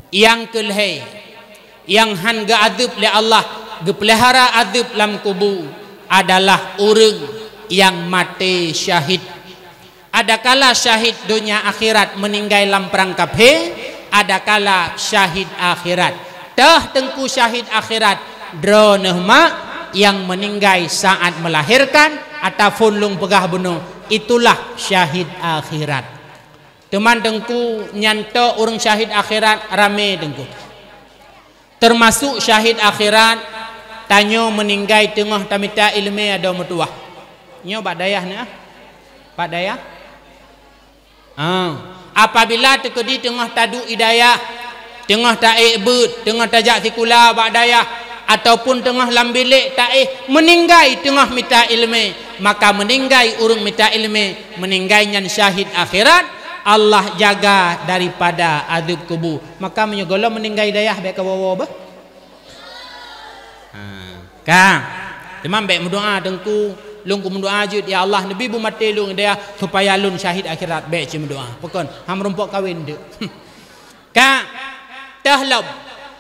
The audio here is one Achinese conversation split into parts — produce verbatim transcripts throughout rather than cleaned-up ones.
Nyang keulhèe, nyang han geuadeueb lé Allah, geupeulihara adeueb lam kubu adalah ureuëng nyang maté syahid. Adakala syahid donya akhirat meuninggai lam prang kaphé, adakala syahid akhirat. Teuh teungku syahid akhirat, droeneueh mak nyang meuninggai saat melahirkan ataupun lôn peugah bunoe, itulah syahid akhirat. Teuma teungku, nyan tok ureuëng syahid akhirat ramé teungku. Teumasuk syahid akhirat, tanyoe meuninggai teungoh tamita iéleumé adoe meutuwah. Nyoe bak dayah nyoe, ah? Bak dayah? Ah, apabila teukeudi teungoh taduek i dayah, teungoh taék beuet, teungoh tajak sikula bak dayah, ataupun teungoh lam bilék taéh, meuninggai teungoh mita iéleumé, maka meuninggai ureuëng mita iéleumé, meuninggai nyan syahid akhirat, Allah jaga daripada adeueb kubu. Maka meunyoe gohlom meuninggai dayah, bék kawoe-woe beuh. Ha, ka. Teuma bék meudoá teungku, lôn kumeudoá jeuet, "Ya Allah, neubi beumaté lôn dayah supaya lôn syahid akhirat." Bék cit meudoá. Pakon? Ham rumpok kawén deuek. Ka. Teuh lom,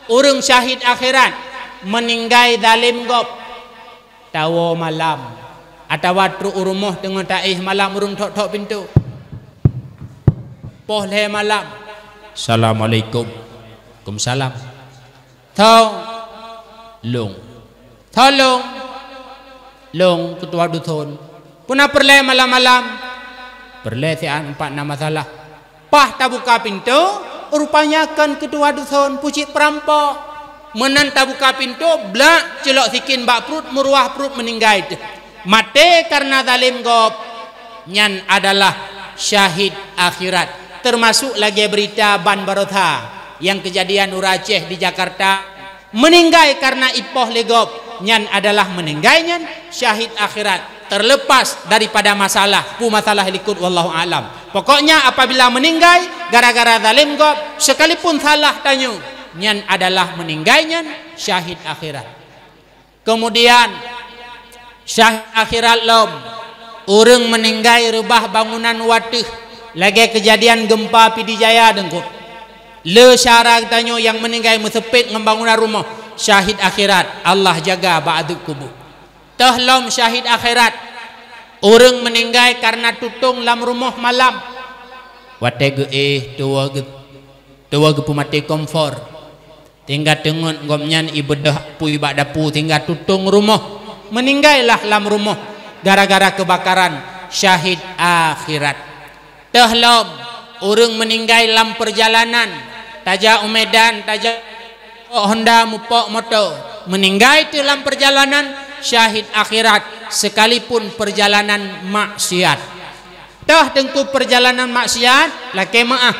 ureuëng syahid akhirat meuninggai zalém gob, tawoe malam, atawa trok u rumoh teungoh taéh malam ureuëng thok-thok pintoe. Poh lhée malam, "Assalamualaikum." "Waalaikumsalam." "Tho lôn." "Tho lôn." "Lôn keutua duson." "Peue na peureulée malam-malam?" "Peureulée siat empat na masalah." Paih tabuka pintoe, rupanya kon keutua duson, pucit peurampok. Meunan tabuka pintoe, blak, ceulok sikin bak pruet, meuruwah pruet, meuninggai teuh. Maté kareuna zalém gob, nyan adalah syahid akhirat. Teumasuk lagée beurita ban barosa nyang keujadian ureuëng Aceh di Jakarta. Meuninggai kareuna ipoh lé gob, nyan adalah meuninggai nyan syahid akhirat, teulepas daripada masalah, peue masalah likot, wallahu a'lam. Pokoknya, apabila meuninggai gara-gara zalém gob, sekalipun salah tanyoe, nyan adalah meuninggai nyan syahid akhirat. Keumudian, syahid akhirat lom, ureuëng meuninggai reubah bangunan u ateueh, lagée keujadian geumpa Pidie Jaya deungkot. Le syedara geutanyoe nyang meuninggai meuseupet ngon bangunan rumoh, syahid akhirat, Allah jaga bak adeueb kubu. Teuh lom syahid akhirat, ureuëng meuninggai kareuna tutong lam rumoh malam. Watée geuéh, tuwoe geu-, tuwoe geupeumaté kompor. Sehingga teungeut gobnyan ibeudôh apui bak dapu sehingga tutong rumoh. Meuninggai lah lam rumoh gara-gara keubakaran, syahid akhirat. Teuh lom, ureuëng meuninggai lam peurjalanan, tajak u Medan, tajak mupok honda, mupok moto, meuninggai teuh lam peurjalanan, syahid akhirat, sekalipun peurjalanan maksiat. Teuh teungku peurjalanan maksiat, lakée meuáh,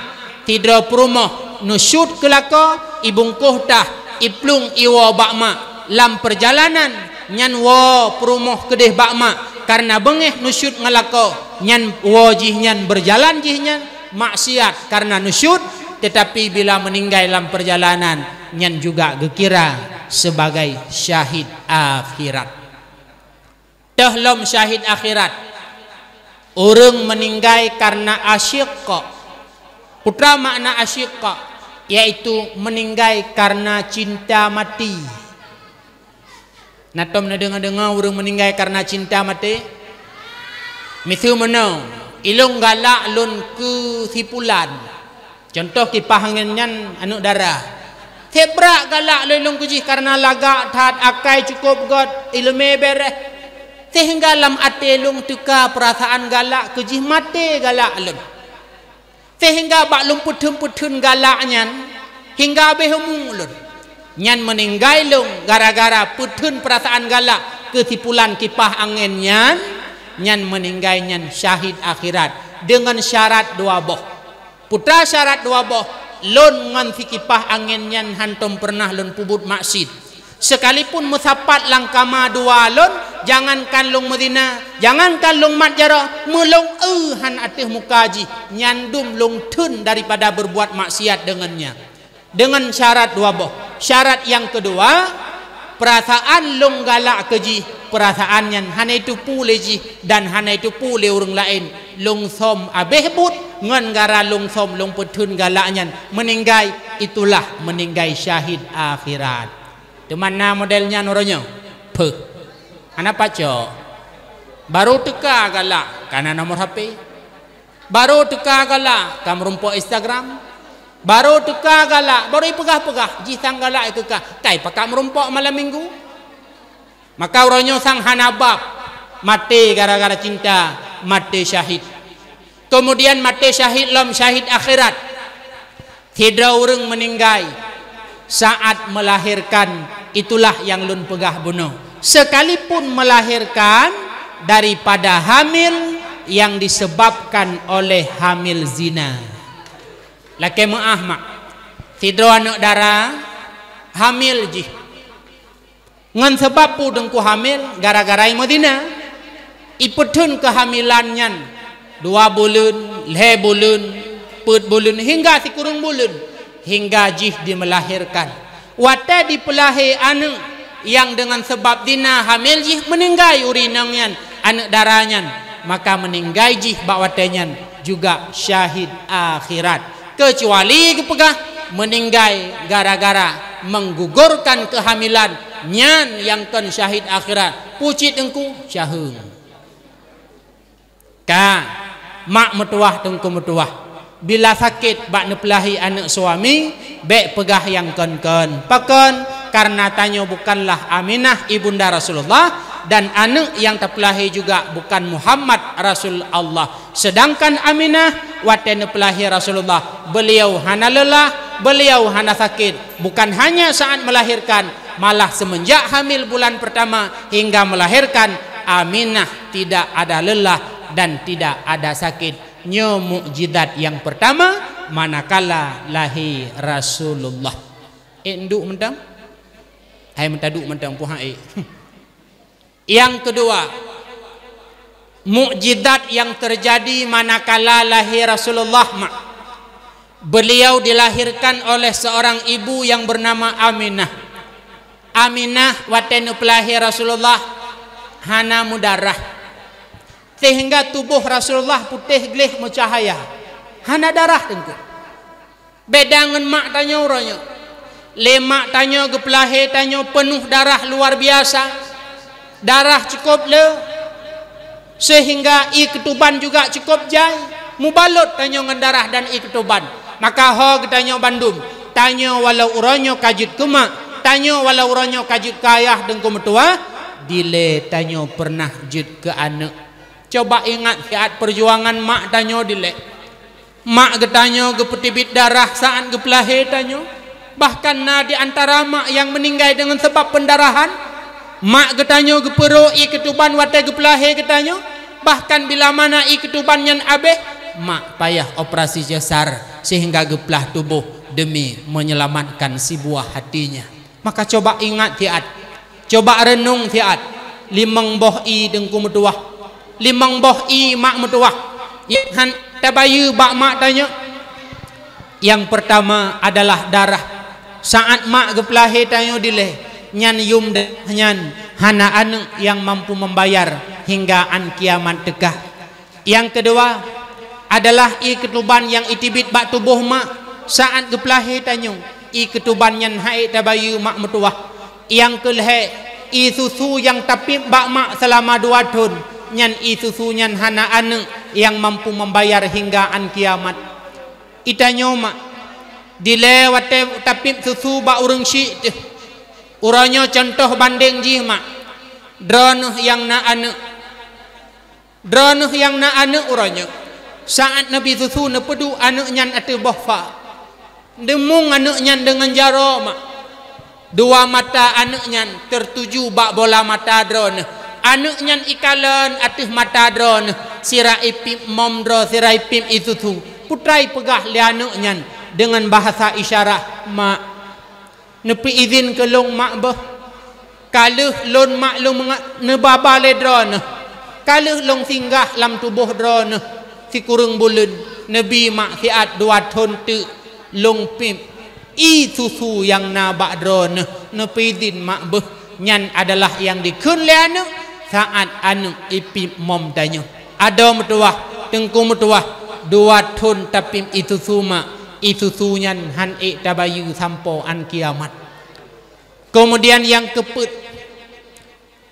sidroe peurumoh neusyut keu lakoe, ibungkôh tah, iplueng iwoe bak mak. Lam peurjalanan nyan woe peurumoh keudeh bak mak, kareuna beungéh neusyut ngon lakoe, nyan woe jih nyan beurjalan jih nyan maksiat kareuna neusyut, teutapi bila meuninggai lam peurjalanan, nyan juga geukira sebagai syahid akhirat. Teuh lom syahid akhirat, ureuëng meuninggai kareuna asyiqqa. Peue makna asyiqqa? Yaitu meuninggai kareuna cinta mati. Na tom neudeungoe-deungoe ureuëng meuninggai kareuna cinta mati? Miseue meunoe, ilôn galak lôn keu si pulan. Cuntoh kipah angén nyan aneuk dara. Seb brat galak lôn keu jih kareuna lagak that, akai cukôp göt, iéleumé béréh. Sehingga lam até lôn teuka peurasaan galak keu jih maté galak lôn. Sehingga bak lôn peutheun-peutheun galak nyan, hingga abéh umu lôn. Nyan meuninggai lôn gara-gara peutheun peurasaan galak keu si pulan kipah angén nyan, nyan meuninggai nyan syahid akhirat deungon syarat dua boh. Peue syarat dua boh, lôn ngon si kipah angén nyan hántom peureunah lôn peubuet maksiet. Sekalipun meusapat lam kama dua lôn, jangankan lôn meuzina, jangankan lôn mat jaroe, meulôn eu han ateueh muka jih, nyan dum lôn theun daripada beurbuat maksiat deungon nyan. Deungon syarat dua boh. Syarat nyang keudua, peurasaan lôn galak keu jih, peurasaan nyan hana jiteupeue lé jih dan hana jiteupeue lé ureuëng laén. Lôn som abéh buet, Ngon gara lôn som lôn peutheun galak nyan meuninggai, itulah meuninggai syahid akhirat. Teuma na model nyan uroe nyoe? Peuh. Hana pacok. Baru teuka galak, ka na nomor H P. Baru teuka galak, ka meurumpok Instagram. Baru teuka galak, baru ipeugah-peugah, jih sang galak ikeuka, kai pakat meurumpok malam minggu. Maka uroe nyoe sang hana bab, maté gara-gara cinta, maté syahid. Kemudian maté syahid lom syahid akhirat. Sidroe ureuëng meuninggai saat melahirkan, itulah nyang lôn peugah bunoe. Sekalipun melahirkan daripada hamil yang disebabkan oleh hamil zina. Lakée meuáh mak, sidroe aneuëk dara hamil jih. Ngon sabab peue teungku hamil? Gara-gara imeuzina. Ipeutheun keuhamilan nyan dua buleuen, lhée buleuen, peuet buleuen, hingga sikureueng buleuen, hingga jih jimeulahirkan. Watée jipeulahé aneuëk nyang deungon sabab zina hamil jih meuninggai ureuëng inong nyan, aneuëk dara nyan, maka meuninggai jih bak watée nyan juga syahid akhirat. Keucuali geupeugah meuninggai gara-gara menggugurkan kehamilan, nyan nyang kon syahid akhirat. Peue cit teungku? Syaheueng. Ka, mak meutuwah teungku meutuwah. Bila sakét bak neupeulahé aneuëk suami, bék peugah nyang kon-kon. Pakon? Karena tanyoe bukanlah Aminah ibunda Rasulullah, dan aneuëk nyang tapeulahé juga bukan Muhammad Rasul Allah. Sedangkan Aminah, watée neupeulahé Rasulullah, beliau hana lelah, beliau hana sakét. Bukan hanya saat melahirkan, malah semenjak hamil bulan pertama hingga melahirkan, Aminah tidak ada lelah dan tidak ada sakit. Nyoe mukjizat nyang pertama, manakala lahé Rasulullah. Ék duek mantong? Hai meuta duek mantong, puhai. Yang kedua, mukjizat yang terjadi manakala lahir Rasulullah, mak. Beliau dilahirkan oleh seorang ibu yang bernama Aminah. Aminah watée neupeulahé Rasulullah hana meudarah, sehingga tuboh Rasulullah putéh gleh meucahaya, hana darah teungku. Beda ngon mak tanyoe uroe nyoe. Lé mak tanyoe geupeulahé tanyoe peunoh darah luar biasa. Darah cukup le, sehingga ié keutuban juga cukup jai. Mubalot tanyoe ngon darah dan ié keutuban. Maka ho geutanyoe bandum, tanyoe walau uroe nyoe ka jeuet keu mak, tanyoe walau uroe nyoe ka jeuet keu ayah teungku meutuwah, dilée tanyoe peureunah jeuet keu aneuëk. Coba ingat siat peujuangan mak tanyoe dilée. Mak geutanyoe geupeuteubiet darah saat geupeulahé tanyoe. Bahkan na di antara mak nyang meuninggai deungon sabab peundarahan. Mak geutanyoe geupeurok ié keutuban watée geupeulahé geutanyoe. Bahkan bila mana ié keutuban nyan abéh, mak payah operasi sesar sehingga geuplah tuboh demi menyelamatkan sibuah hatinya. Maka coba ingat siat, coba reunong siat, limong boh ié teungku meutuwah, limong boh ié mak meutuwah, nyang han tabayeue bak mak tanyoe. Yang pertama adalah darah. Saat mak geupeulahé tanyoe dilée, nyan yum darah nyan hana aneuëk nyang mampu membayar hingga án kiamat teuka. Nyang keudua adalah ié keutuban nyang iteubiet bak tuboh mak saat geupeulahé tanyoe. Ié keutuban nyan han ék tabayeue mak meutuwah. Nyang keulhée, ié susu nyang tapiep bak mak seulama dua thon, nyan ié susu nyan hana aneuëk nyang mampu membayar hingga án kiamat. Itanyoe mak, dilée watée tapiep susu bak ureuëng syik teuh. Uroe nyoe cuntoh bandeng jih mak, droeneueh nyang na aneuëk. Droeneueh nyang na aneuëk uroe nyoe, saat neubi susu neupeuduek aneuëk nyan ateueh boh fa. Deumong aneuëk nyan deungon jaroe mak. Dua mata aneuëk nyan teutuju bak bola mata droeneueh. Aneuëk nyan ikalon ateueh mata droeneueh, sira ipiep mom droe, sira ipiep ié susu. Putra ipeugah lé aneuëk nyan deungon bahasa isyarat, "Mak, neupeuidhin keu lôn mak beuh. Ka lheueh lôn mak lôn meunga-, neubaba lé droeneueh. Ka lheueh lôn singgah lam tuboh droeneueh sikureueng buleuen, neubi mak siat dua thon teuk lôn piep ié susu nyang na bak droeneueh. Neupeuidhin mak beuh." Nyan adalah nyang dikheun lé aneuëk saat aneuëk ipiep mom tanyoe. Adoe meutuwah, teungku meutuwah, Dua thon tapiep ie susu mak, ie susu nyan han ék tabayeue sampoe án kiamat. Keumudian nyang keupeuet,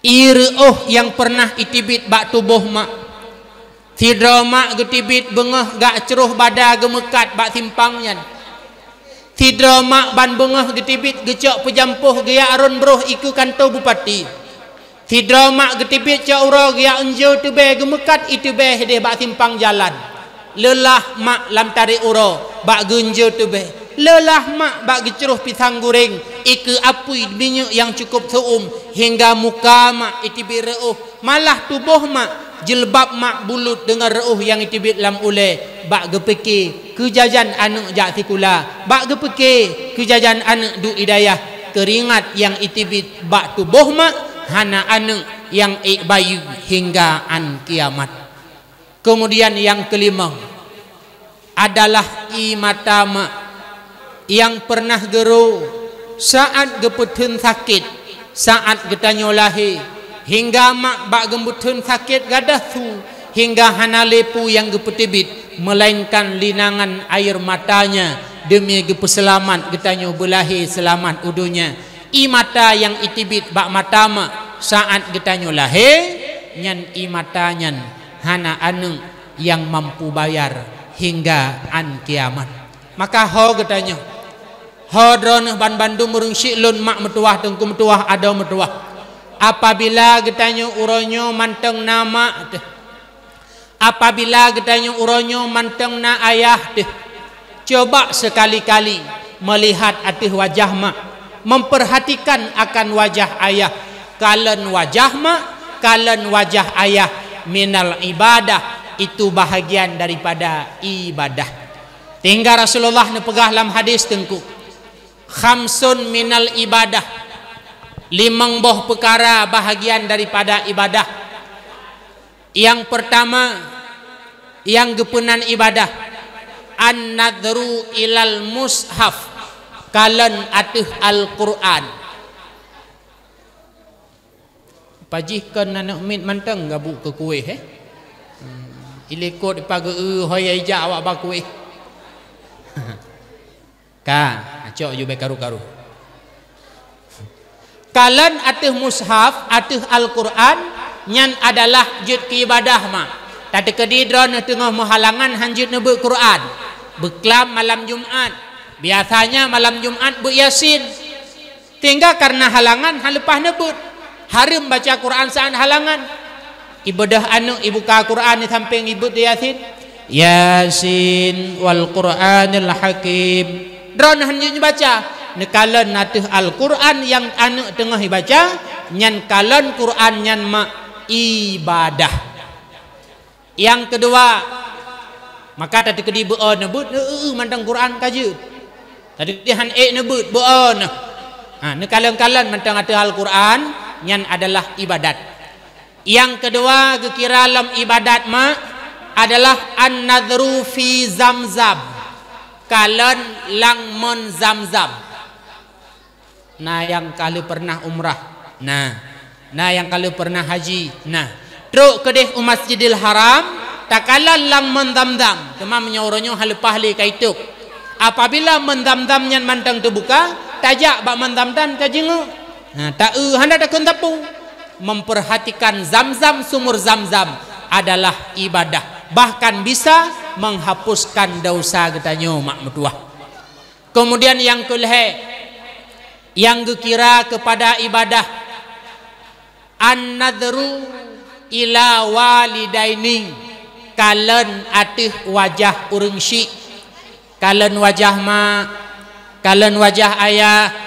ie reuôh nyang peureunah iteubiet bak tuboh mak. Sidroe mak geuteubiet beungoh geujak cruh bada geumeukat bak simpang nyan. Sidroe mak ban beungoh geuteubiet geucok peujampôh geujak rhon broh ikeue kantô bupati. Sidroe mak geuteubiet cok uroe geujak unjô teubée geumeukat ie teubée sideh bak simpang jalan. Lelah mak lam tarek uroe bak geunjô teubée. Lelah mak bak geucroh pisang goreng ikeue apui minyeuk nyang cukôp seu-uem, hingga muka mak iteubiet reuôh. Malah tuboh mak, jilbab mak bulut deungon reuôh nyang iteubiet lam ulée, bak geupike keu jajan aneuëk jak sikula, bak geupike keu jajan aneuëk duek i dayah. Keuringat nyang iteubiet bak tuboh mak hana aneuëk nyang ék bayeue hingga án kiamat. Keumudian nyang keulimong adalah ie mata mak nyang peureunah geuro saát geupeutheun sakét, saát geutanyoe lahé, hingga mak bak geupeutheun sakét gadôh su, hingga hana lé peue nyang geupeuteubiet, meulainkan linangan air matanya deumi geupeuseulamat geutanyoe beulahé seulamat u donya. Ie mata nyang iteubiet bak mata mak saát geutanyoe lahé, nyan ie mata nyan hana aneuëk nyang mampu bayar hingga án kiamat. Maka ho geutanyoe, ho droeneueh banbandum ureuëng syiek lôn, mak meutuwah, teungku meutuwah, adoe meutuwah, apabila geutanyoe uroe nyoe mantong na mak teuh, apabila geutanyoe uroe nyoe mantong na ayah teuh, coba seukali-kali meulihat ateueh wajah mak, memperhatikan akan wajah ayah. Kalon wajah mak, kalon wajah ayah, minal ibadah, itu bahagian daripada ibadah. Sehingga Rasulullah neupeugah lam hadis teungku, "Khamsun minal ibadah," limong boh peukara bahagian daripada ibadah. Nyang peurtama nyang geupeunan ibadah, an-nadhru ilal mushaf, kalon ateueh Al-Qur'an. Pajih kon aneuk miet mantong gabuek keu kueh, eh? Hmm. Ilikot ipageu-eu hôi ijak awak ba kueh. Ka, acok ju bèk karu-karu. Kalon ateueh mushaf, ateueh Al-Qur'an, nyan adalah jeuet keu ibadah mak. Tateukeudi droeneuh teungoh meuhalangan han jeuet neubeuet Qur'an. Beuklam malam Jumat. Biasanya malam Jumat beuet Yasin. Sehingga kareuna halangan han leupah neubeuet. Hareuem baca Qur'an saát halangan. Ibeudôh aneuk, ibuka Qur'an di sampéng, ibeuet Yasin. "Yasin wal Qur'anil Hakim." Droeneuh han jeuet neubaca. Neukalon ateueh Al-Qur'an nyang aneuk teungoh ibaca, nyan kalon Qur'an nyan mak ibadah. Nyang keudua, maka tateukeudi beuo neubeuet, eu, eu, eu, mantong Qur'an ka jeuet. Tateukeudi han ék neubeuet, beuo neuh. Ha, neukalon-kalon mantong ateueh Al-Qur'an, nyan adalah ibadat. Nyang keudua geukira lom ibadat mak adalah an-nadhru fi Zamzam, kalon lam mon Zamzam. Na nyang ka lheueh peureunah umrah? Na. Na nyang ka lheueh peureunah haji? Na. Trok keudeh u Masjidil Haram, takalon lam mon Zamzam. Teuma meunyoe uroe nyoe han leupah lé ka itôb. Apabila mon Zamzam nyan mantong teubuka, tajak bak mon Zamzam tajeungeuk. Na, ta-eu hana takheun sapeue. Memperhatikan Zamzam, sumur Zamzam adalah ibadah. Bahkan bisa menghapuskan dosa geutanyoe mak meutuwah. Keumudian nyang keulhèe, nyang geukira keupada ibadah, an-nadhru ila walidaini, kalon ateueh wajah ureuëng syiek, kalon wajah mak, kalon wajah ayah.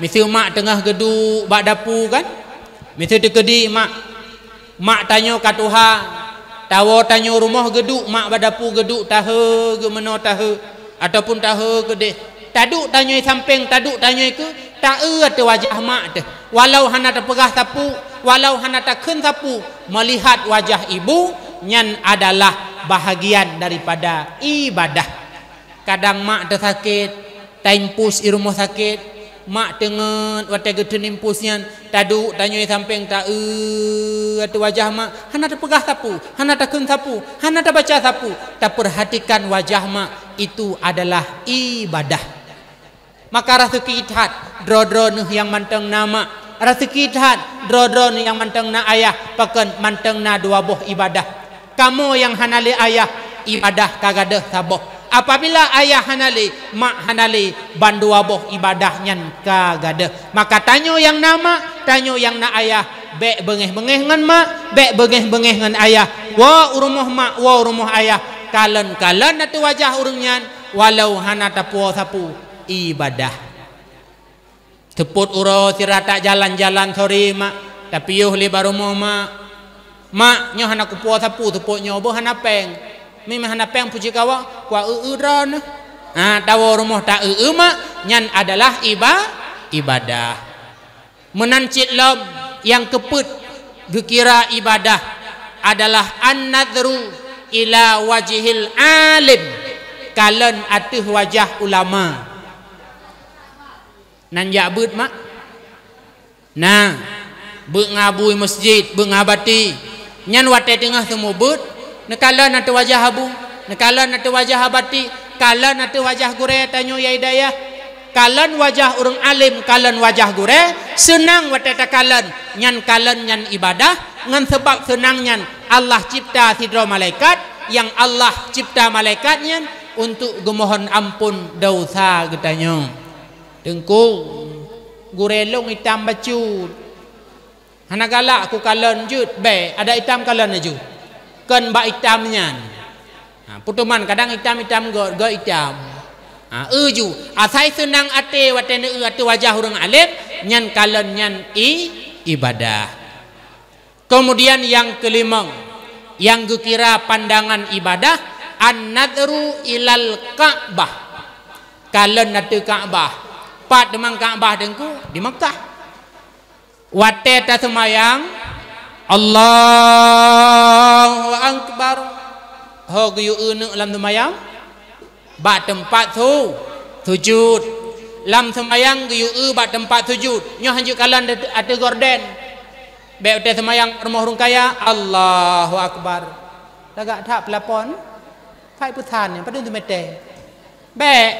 Miseue mak teungoh geuduek bak dapu kan, miseue teukeudi mak, mak tanyoe ka tuha, tawoe tanyoe rumoh geuduek, mak bak dapu geuduek, tahe geumeunoe tahe, ataupun tahe keudeh. Taduek tanyoe sampéng, taduek tanyoe keue, ta-eu ateueh wajah mak teuh. Walau hana tapeugah sapeue, walau hana takheun sapeue, meulihat wajah ibu, nyan adalah bahagian daripada ibadah. Kadang mak teusakét, taimpus i rumoh sakét, Mak teungeut watée geuteunim pus nyan, taduek tanyoe sampéng, taeu ateueh wajah mak, hana tapeugah sapeue, hana takheun sapeue, hana tabaca sapeue. Tapeurhatikan wajah mak, itu adalah ibadah. Maka raseuki that droe-droe neuh nyang mantong na mak, raseuki that droe-droe neuh nyang mantong na ayah, pakon mantong na dua boh ibadah. Kamoe nyang hana lé ayah, ibadah ka gadôh saboh. Apabila ayah hana lé, mak hana lé, bandua boh ibadah nyan ka gadôh. Maka tanyoe nyang na mak, tanyoe nyang na ayah, bék beungéh-beungéh ngon mak, bék beungéh-beungéh ngon ayah. Woe u rumoh mak, woe u rumoh ayah, kalon-kalon ateueh wajah ureuëng nyan, walau hana tapuwoe sapeue, ibadah. Seupôt uroe sira tajalan-jalan sore mak, tapiôh lé bak rumoh mak. Mak, nyoe hana kupuwoe sapeue seupôt nyoe, beuh hana péng. Mimang hana péng pucit kawa, kueu-eu droeneuh. Ha, tawoe rumoh taeu-eu mak, nyan adalah iba-, ibadah. Meunan cit lom nyang keupeuet geukira ibadah adalah an-nadhru ila wajhil alim, kalon ateueh wajah ulama. Nan jak beuet mak? Na, beuet ngon abu meuseujid, beuet ngon abati. Nyan watée teungoh seumeubeuet, neukalon ateueh wajah abu, neukalon ateueh wajah abati, kalon ateueh wajah gurée tanyoe nyang i dayah. Kalon wajah ureuëng além, kalon wajah gurée, seunang watée takalon. Nyan kalon nyan ibadah, ngon sabab seunang nyan Allah cipta sidroe malaikat, nyang Allah cipta malaikat nyan untuk geumohon amphon desya geutanyoe. Teungku, gurée lôn itam bacut. Hana galak kukalon jeuet, bék, adak itam kalon laju. Kon bak itam nyan. Ha, peuteuma kadang itam-itam göt, göt itam. Ha, eu ju, asai seunang até watée neueu ateueh wajah ureuëng além, nyan kalon nyan i-, ibadah. Keumudian nyang keulimong, nyang geukira pandangan ibadah, an-nadhru ilal Ka'bah. Kalon ateueh Ka'bah. Pat teuma Ka'bah teungku? Di Mekah. Watée taseumayang, Allahu Akbar. Ho geuyue-eu neuk lam seumayang? Bak teumpat su-, sujud. Lam seumayang geuyue-eu bak teumpat sujud. Nyoe hanjeuet kalon ateueh gorden. Bék watée seumayang rumoh ureuëng kaya, Allahu Akbar. Lagak that peulapon. Hai peusan nyan, padum teumete. Bék.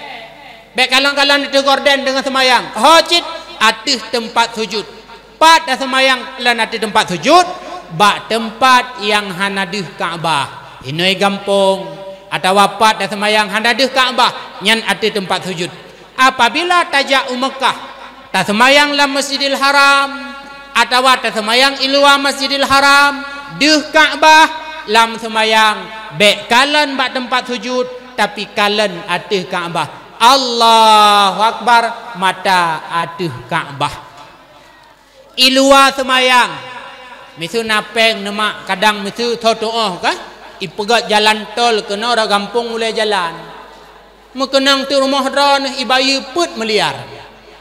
Bék kalon-kalon ateueh gorden deungon seumayang. Ho cit ateueh teumpat sujud. Pat taseumayang kalon ateueh teumpat sujud, bak teumpat nyang hana deuh Ka'bah. Inoi gampông, atawa pat taseumayang hana deuh Ka'bah, nyan ateueh teumpat sujud. Apabila tajak u Meukah, taseumayang lam Masjidil Haram, atawa taseumayang i luwa Masjidil Haram, deuh Ka'bah, lam seumayang bék kalon bak teumpat sujud, tapi kalon ateueh Ka'bah. Allahu Akbar, mata ateueh Ka'bah. I luwa seumayang, miseue na péng neumak, kadang miseue tho tuoh kah, ipeugét jalan tol keunoe rot gampông ulée jalan. Meukeunong teuk rumoh droeneuh ibayeue peuet miliar.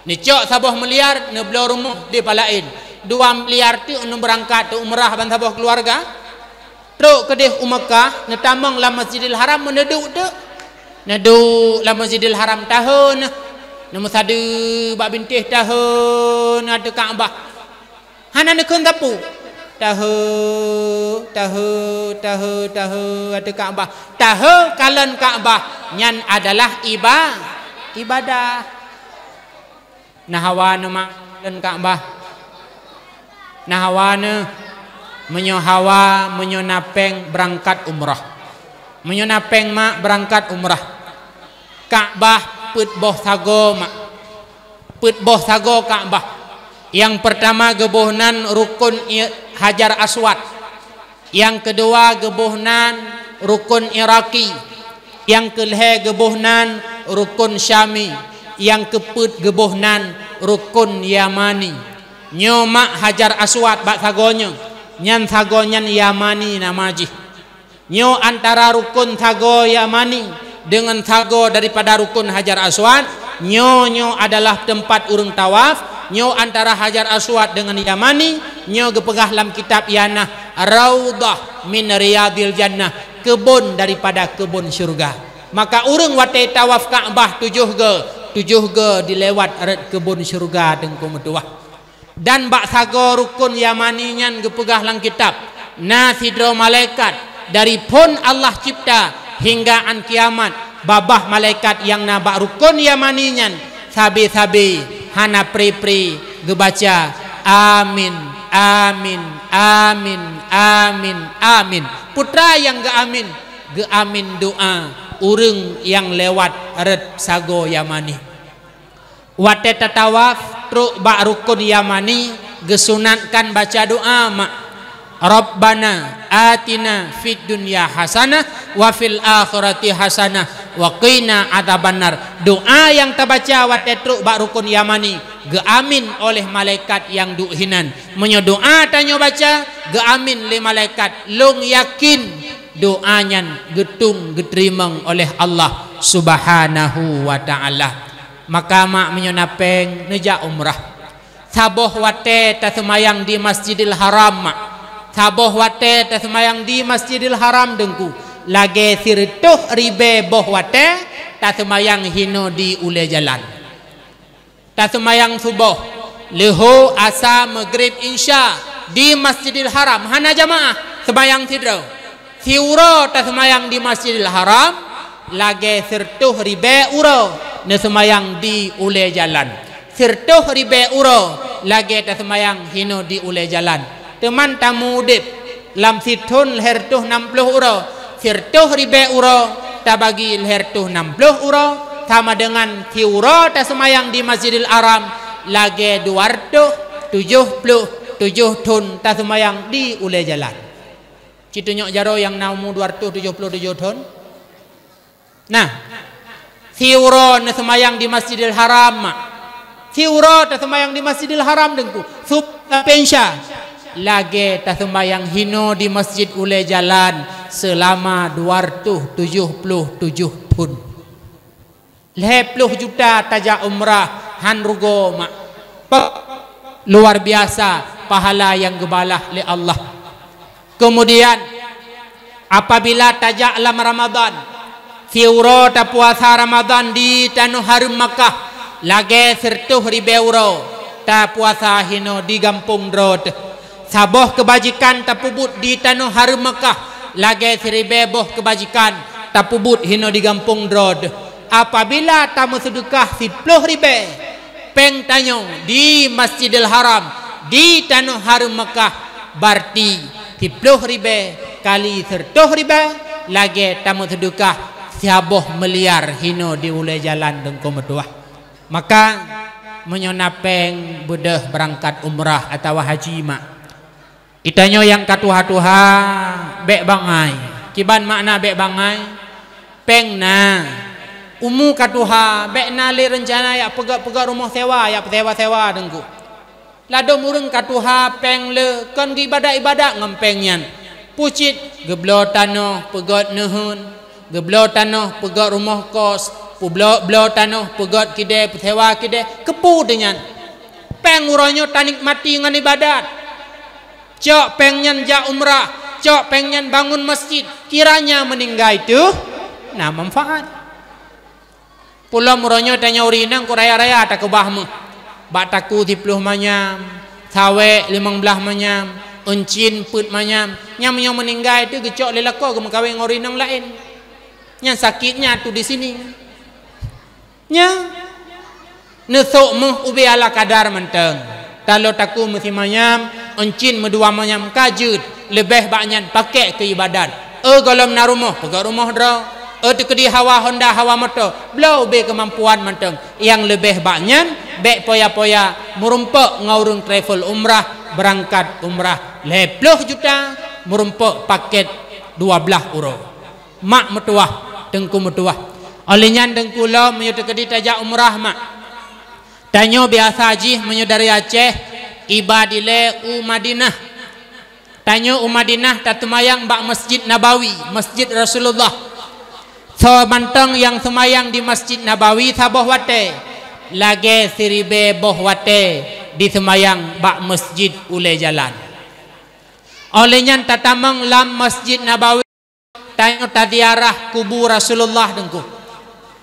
Neucok saboh miliar, neubloe rumoh di Palaén. Dua miliar teuk neubeurangkat teu umrah ban saboh keuluwarga. Trok keudeh u Meukah, neutamong lam Masjidil Haram, meuneuduk teuk. Neuduek lam Masjidil Haram tahe neuh. Neumeusadeue bak bintéh tahe neuh ateueh Ka'bah. Hana neukheun sapeue. Tahe, tahe, tahe, tahe ateueh Ka'bah. Tahe kalon Ka'bah nyan adalah iba-, ibadah. Na hawa neuh mak kalon Ka'bah? Na hawa neuh? Meunyoe hawa, meunyoe na péng beurangkat umrah. Meunyoe na péng mak beurangkat umrah. Ka'bah peuet boh sagoe mak. Peuet boh sagoe Ka'bah. Nyang peurtama geuboh nan rukun i-, Hajar Aswad. Nyang keudua geuboh nan rukun Iraqi. Nyang keulhée geuboh nan rukun Syami. Nyang keupeuet geuboh nan rukun Yamani. Nyoe mak Hajar Aswad bak sagoe nyoe, nyan sagoe nyan Yamani nama jih. Nyoe antara rukun sagoe Yamani deungon sagoe daripada rukun Hajar Aswad, nyoe, nyoe adalah teumpat ureuëng tawaf, nyoe antara Hajar Aswad deungon Yamani, nyoe geupeugah lam kitab Ianah, Raudhah min Riyadil Jannah, keubon daripada keubon syeuruga. Maka ureuëng watée tawaf Ka'bah tujoh goe, tujoh goe dilewat rot keubon syeuruga Teungku meutuwah. Dan bak sagoe rukon Yamani nyan geupeugah lam kitab, na sidroe malaikat dari phon Allah cipta hingga án kiamat, babah malaikat nyang na bak rukon Yamani nyan sabe-sabe hana pre-pre geubaca, "Amin, amin, amin, amin, amin." Peue teuma nyang geuamin? Geuamin doa ureuëng nyang lewat rot sagoe Yamani. Watée tatawaf trok bak rukon Yamani, geusunatkan baca doa, mak, "Rabbana atina fid dunya hasanah wa fil akhirati hasanah wa qina adzabannar." Doa nyang tabaca watée trok bak rukon Yamani geuamin oleh malaikat nyang duek hinan. Meunyoe doa tanyoe baca geuamin lé malaikat, lôn yakin doa nyan geutung geuteurimong oleh Allah Subhanahu wa Ta'ala. Maka mak, meunyoe na péng, neujak umrah. Saboh watée taseumayang di Masjidil Haram, mak. Saboh watée taseumayang di Masjidil Haram, Teungku, lagée sireutôh ribée boh watée taseumayang hinoe di ulée jalan. Taseumayang suboh, leuhô, asa, meugrib, insya di Masjidil Haram, hana jamaah, seumayang sidroe. Siuroe taseumayang di Masjidil Haram, lagée sireutôh ribée uroe neuseumayang di ulée jalan. Sireutôh ribée uroe lagée taseumayang hinoe di ulée jalan. Teuma tamu udeb lam sithon lhée reutôh nam ploh uroe, sireutôh ribée uroe tabagi lhée reutôh nam ploh uroe, sama deungon siuroe taseumayang di Masjidil Haram lagée dua reutôh tujoh ploh tujoh thon taseumayang di ulée jalan. Ci tunyok jaroe nyang na umu dua reutôh tujoh ploh tujoh thon? Nah, siuroe neuseumayang di Masjidil Haram, mak. Siuroe taseumayang di Masjidil Haram, Teungku, sup-, sampoe insya, lagée taseumayang hinoe di masjid ulée jalan seulama dua reutôh tujoh ploh tujoh thon. Lhée ploh juta tajak umrah, han rugoe, mak. Pe-, luar biasa pahala nyang geubalah lé Allah. Keumudian, apabila tajak lam Ramadhan, siuroe tapuasa Ramadhan di tanoh hareuem Makkah, lagée sireutôh ribée uroe tapuasa hinoe di gampông droe teuh. Saboh keubajikan tapeubuet di tanoh hareuem Makkah, lagée siribée boh keubajikan tapeubuet hinoe di gampông droe teuh. Apabila tameuseudeukah siploh ribée, péng tanyoe di Masjidil Haram, di tanoh hareuem Makkah, barti siploh ribée kali sireutôh ribée, lagée tameuseudeukah saboh miliar hinoe di ulée jalan, Teungku meutuwah. Maka, meunyoe na péng, beudôh beurangkat umrah atawa haji, mak. Geutanyoe nyang ka tuha-tuha, bék bangai. Kiban makna bék bangai? Péng na. Umu ka tuha, bék na lé reuncana jak peugét-peugét rumoh sewa, jak peusewa-sewa, Teungku. Ladôm ureuëng ka tuha, péng le, kon geuibadat-ibadat ngon péng nyan. Peue cit, geubloe tanoh, peugét neuheun, geubloe tanoh, peugét rumoh kos, peubloe-bloe tanoh, peugét kidée, peusewa kidée, keupeue teuh nyan? Péng uroe nyoe tanikmati ngon ibadat. Cok péng nyan jak umrah, cok péng nyan bangun masjid, kiranya meuninggai teuh na manfaat. Peulom uroe nyoe tanyoe ureuëng inong ku raya-raya takeubah meuh. Bak takue siploh manyam, sawék limong blaih manyam, euncin peuet manyam. Nyan meunyoe meuninggai teuh geucok lé lakoe geumeukawen ngon ureuëng inong laén. Nyan sakitnya tu di sini. Nya, neusok meuh ubé ala kadar mantong. Taloe takue meusimanyam, euncin meudua manyam ka jeuet, leubeh bak nyan pakék keu ibadat. Eu gohlom na rumoh, peugét rumoh droe. Eu teukeudi hawa honda, hawa moto, bloe ubé keumampuan mantong. Nyang leubeh bak nyan, bék poya-poya meurumpok ngon ureuëng travel umrah, beurangkat umrah lhée ploh juta, meurumpok paket dua blaih uroe. Mak meutuwah, Teungku meutuwah. Óh lheueh nyan Teungku lom, meunyoe teukeudi tajak umrah, mak. Tanyoe biasa jih meunyoe dari Aceh, iba dilée u Madinah. Tanyoe u Madinah tateumayang bak Masjid Nabawi, Masjid Rasulullah. Soe mantong nyang seumayang di Masjid Nabawi saboh watée, lagée siribée boh watée diseumayang bak masjid ulée jalan. Óh lheueh nyan tatamong lam Masjid Nabawi. Tanyoe taziarah kubu Rasulullah Teungku.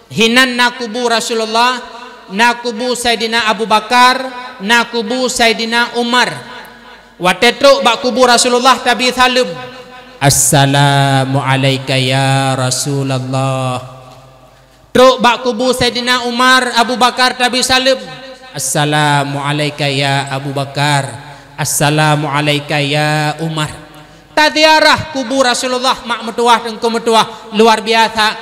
Hinan na kubu Rasulullah, na kubu Saidina Abu Bakar, na kubu Saidina Umar. Watée trok bak kubu Rasulullah tabi saleuem, "Assalamu'alaika ya Rasulullah." Trok bak kubu Saidina Umar, Abu Bakar tabi saleuem, "Assalamu'alaika ya Abu Bakar. Assalamu'alaika ya Umar." Taziarah kubu Rasulullah, mak meutuwah, teungku meutuwah, luar biasa.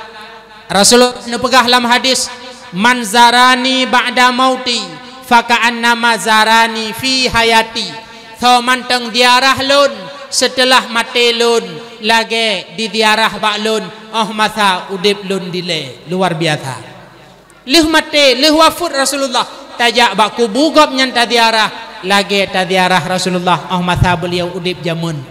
Rasulullah neupeugah lam hadis, "Man zarani ba'da mauti, faka'annama zarani fi hayati." Soe mantong ziarah lôn seuteulah maté lôn, lagée diziarah bak lôn óh masa udeb lôn dilée. Luar biasa. Lheueh maté, lheueh wafeuet Rasulullah, tajak bak kubu gobnyan taziarah, lagée taziarah Rasulullah óh masa beuliau udeb jameun.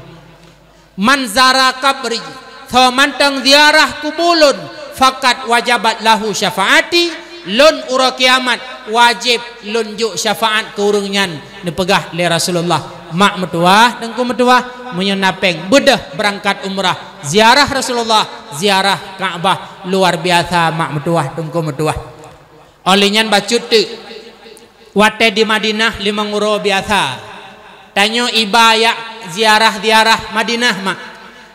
"Man zara qabri," soe mantong ziarah kubu lôn, "faqad wajabat lahu syafaati," lôn uroe kiamat wajéb lôn jok syafaat keu ureuëng nyan, neupeugah lé Rasulullah. Mak meutuwah, teungku meutuwah, meunyoe na péng, beudôh beurangkat umrah, ziarah Rasulullah, ziarah Ka'bah, luar biasa, mak meutuwah, teungku meutuwah. Óh lheueh nyan bacut teuk, watée di Madinah limong uroe biasa, tanyoe iba jak ziarah-ziarah Madinah mak.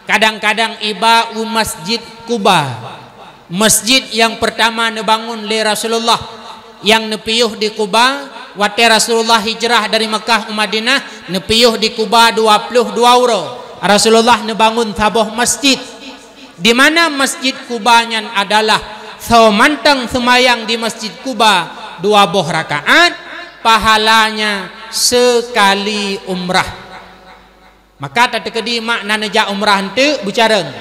Kadang-kadang iba u Masjid Kuba, masjid nyang peurtama neubangun lé Rasulullah, nyang neupiôh di Kuba. Watée Rasulullah hijrah dari Meukah u Madinah, neupiôh di Kuba dua ploh dua uroe. Rasulullah neubangun saboh masjid. Di mana Masjid Kuba nyan adalah soe mantong seumayang di Masjid Kuba dua boh rakaat, pahalanya seukali umrah. Maka tateukeudi mak na neujak umrah eunteuk beucarông.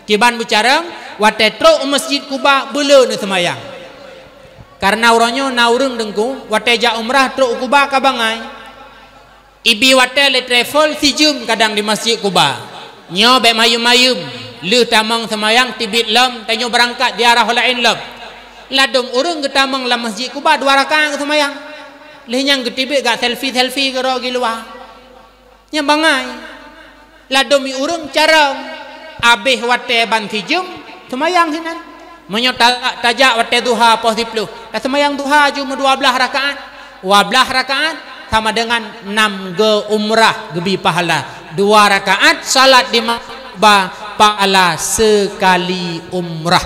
Kiban beucarông, watée trok u Masjid Kuba beuleu neuseumayang. Kareuna uroe nyoe na ureuëng teungku, watée jak umrah trok u Kuba ka bangai. Ibi watée lé travel sijeuem kadang di Masjid Kuba. Nyoe bék mayeuem-mayeuem, lheueh tamong seumayang teubiet lom, tanyoe beurangkat ziarah laén lom. Ladôm ureuëng geutamong lam Masjid Kuba dua rakaat geuseumayang. Lheueh nyan geuteubiet gak selfie-selfie keudroe di luwa. Nyan bangai. Ladôm ureuëng carông, abéh watée ban sijeuem, seumayang sinan. Meunyoe ta-, tajak watée duha poh siploh, taseumayang duha ju meudua blaih rakaat. Dua blaih rakaat sama dengan nam geu umrah geubi pahala. Dua rakaat salat di Ka'bah pahala seukali umrah.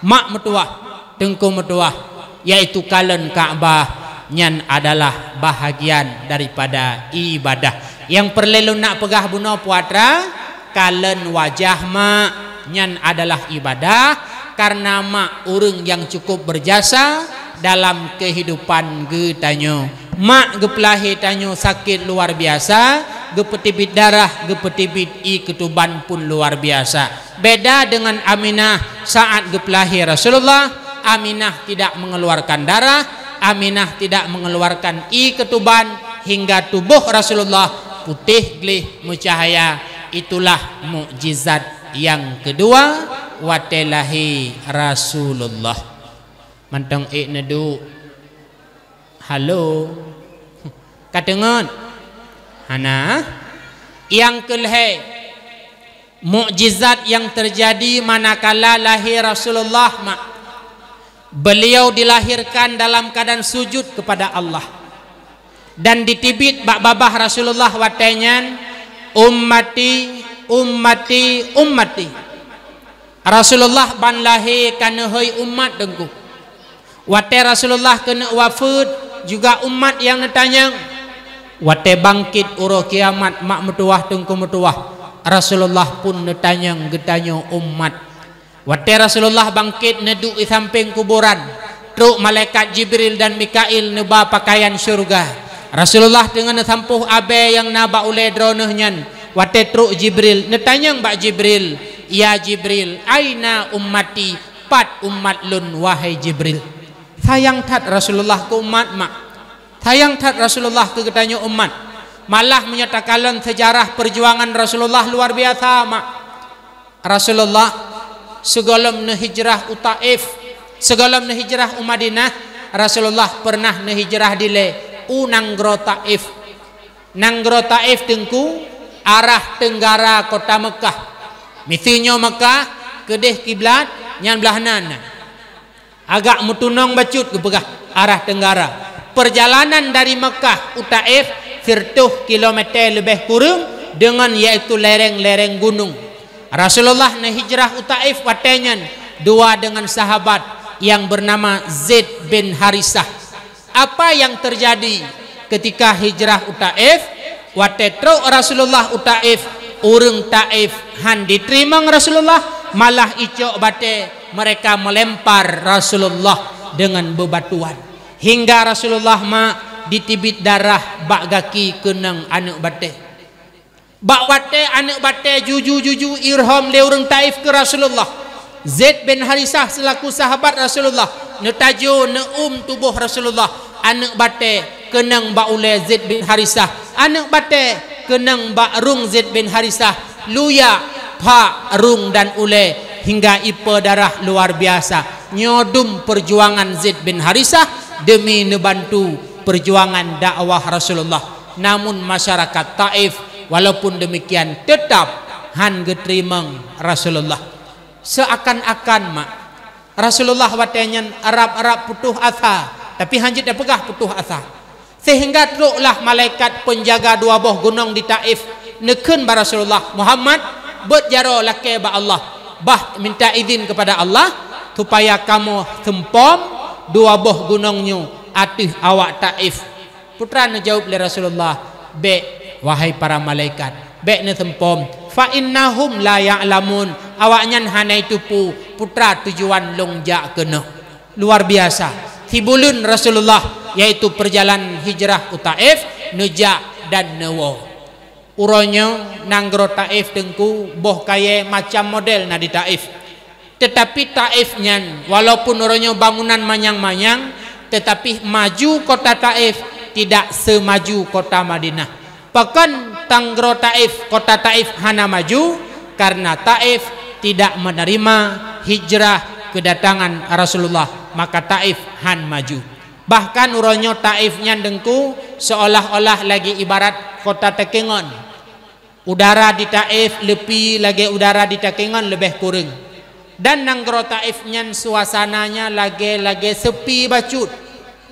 Mak meutuwah, teungku meutuwah, yaitu kalon Ka'bah, nyan adalah bahagian daripada ibadah. Nyang peureulée lôn nak peugah bunoe puatra, kalon wajah mak, nyan adalah ibadah, kareuna mak ureuëng nyang cukup beujasa dalam keuhidupan geutanyoe. Mak geupeulahé tanyoe sakét luar biasa, geupeuteubiet darah, geupeuteubiet ié keutuban pun luar biasa. Beda dengan Aminah saat geupeulahé Rasulullah, Aminah tidak mengeluarkan darah, Aminah tidak mengeluarkan ié keutuban, hingga tuboh Rasulullah putéh gleh meucahaya. Itulah mukjizat nyang keudua watée lahé Rasulullah. Mantong ék neuduek. Halo. Ka teungeut? Hana. Nyang keulhée, mukjizat nyang teujadi manakala lahé Rasulullah mak. Beliau dilahirkan dalam keadaan sujud kepada Allah. Dan diteubiet bak babah Rasulullah watée nyan, "Ummati, ummati, ummati." Rasulullah ban lahé ka neuhôi umat teungku. Watée Rasulullah keuneuk wafeuet, juga umat nyang neutanyong. Watée bangkét uroe kiamat mak meutuwah teungku meutuwah, Rasulullah pun neutanyong geutanyoe umat. Watée Rasulullah bangkét neuduek di sampéng kuboran, trok malaikat Jibril dan Mikail neuba peukayan syeuruga. Rasulullah teungoh neusampôh abée nyang na bak ulée droeneuh nyan. Watée trok Jibril, neutanyong bak Jibril, "Ya Jibril, aina ummati? Pat umat lôn, wahai Jibril?" Sayang that Rasulullah keu umat mak. Sayang that Rasulullah keu geutanyoe umat. Malah meunyoe takalon seujarah peujuangan Rasulullah luar biasa mak. Rasulullah sigohlom neuhijrah u Taif, sigohlom neuhijrah u Madinah, Rasulullah peureunah neuhijrah dilée u nanggroe Taif. Nanggroe Taif teungku arah teunggara kota Meukah. Miseue nyoe Meukah, keudeh kiblat nyan blaih nan. Agak meutunong bacut geupeugah arah tenggara. Peurjalanan dari Meukah u Taif sireutoh kilometer leubeh kureueng deungon, yaitu lereng-lereng gunong. Rasulullah neuhijrah u Taif watée nyan dua deungon sahabat nyang beunama Zaid bin Harisah. Apa yang terjadi ketika hijrah u Taif? Watée trok Rasulullah u Taif, ureuëng Taif han jiteurimong Rasulullah, malah icok batée mereka melempar Rasulullah dengan bebatuan, hingga Rasulullah mak jiteubiet darah bak gaki keunong aneuëk batée. Bak watée aneuëk batée juju-juju irhom lé ureuëng Taif keu Rasulullah, Zaid bin Harisah seulaku sahabat Rasulullah neutajô neuum tuboh Rasulullah. Aneuëk batée keunong bak ulée Zaid bin Harisah, aneuëk batée keunong bak rhueng Zaid bin Harisah, luyak, phak, rhueng dan ulée hingga ipe darah luar biasa. Nyoe dum peurjuangan Zaid bin Harisah deumi neubantu peurjuangan dakwah Rasulullah. Namun masyarakat Taif walaupun demikian tetap han geuteurimong Rasulullah. Seuakan-akan mak Rasulullah watée nyan rab-rab putôh asa, tapi han jeuet tapeugah putôh asa. Sehingga troklah malaikat peunjaga dua boh gunong di Taif neukheun bak Rasulullah, "Muhammad, beuet jaroe lakée bak Allah, bah minta idhin kepada Allah supaya kamoe seumpom dua boh gunong nyoe ateueh awak Taif." Putra neujaweueb lé Rasulullah, "Bék, wahai para malaikat, bék neuseumpom. Fa innahum la ya'lamun. Awaknyan hana jiteupeue putra tujuan lôn jak keunoe." Luar biasa. Sibuleuen Rasulullah, yaitu peurjalanan hijrah u Taif, neujak dan neuwoe. Uroe nyoe nanggroe Taif teungku, boh kayée macam model na di Taif. Teutapi Taif nyan, walaupun uroe nyoe bangunan manyang-manyang, teutapi maju kota Taif tidak semaju kota Madinah. Pakon nanggroe Taif, kota Taif hana maju? Karena Taif tidak menerima hijrah kedatangan Rasulullah, maka Taif han maju. Bahkan uroe nyoe Taif nyan teungku seolah-olah lagée ibarat kota Takengon. Udara di Taif leupie lagée udara di Takengon leubeh kureueng. Dan nanggroe Taif nyan suasananya lagée-lagée seupi bacut.